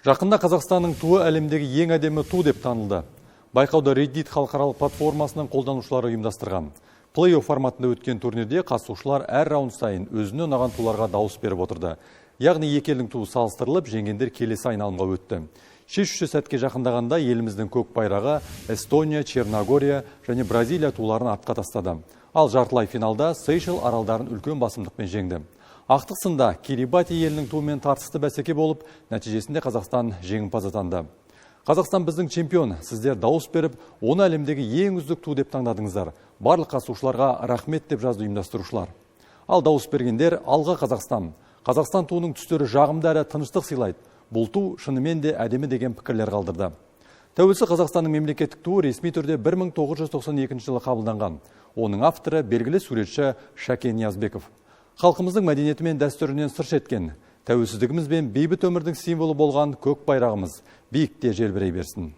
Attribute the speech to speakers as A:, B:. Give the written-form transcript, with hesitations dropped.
A: Жақында Қазақстанның туы әлемдегі ең әдемі ту деп танылды. Байқауды Reddit халықаралық платформасының қолданушылары ұйымдастырған. Плей-офф форматында өткен турнирде қатысушылар әр раунд сайын өзіне ұнаған туларға дауыс беріп отырды. Яғни екі елдің туы салыстырылып, жеңгендер келесі айналымға өтті. Шешуші сәтке жақындағанда еліміздің көк байрағы Эстония, Черногория және Бразилия туларын артқа тастады. Ал жартылай финалда Сейшел аралдарын үлкен басымдықпен жеңді. Ақтық сында Кирибати елінің туымен тартысты бәсеке болып, нәтижесінде Қазақстан жеңімпаз атанды. «Қазақстан біздің чемпион, сіздер дауыс беріп, оны әлемдегі ең үздік ту деп таңдадыңыздар. Барлық қатысушыларға рахмет», – деп жазды ұйымдастырушылар. Ал дауыс бергендер: «Алға, Қазақстан! Қазақстан туының түстері жағымды әрі тыныштық сыйлайды. Бұл ту шынымен де әдемі», – деген пікірлер қалдырды. Тәуелсіз Қазақстанның мемлекеттік туы ресми түрде 1992 жылы қабылданған. Оның авторы – белгілі суретші Шәкен Ниязбеков. Халқымыздың мәдениеті мен дәстүрінен сыр шерткен, тәуелсіздігіміз бен бейбіт өмірдің символы болған көк байрағымыз биікте желбірей берсін.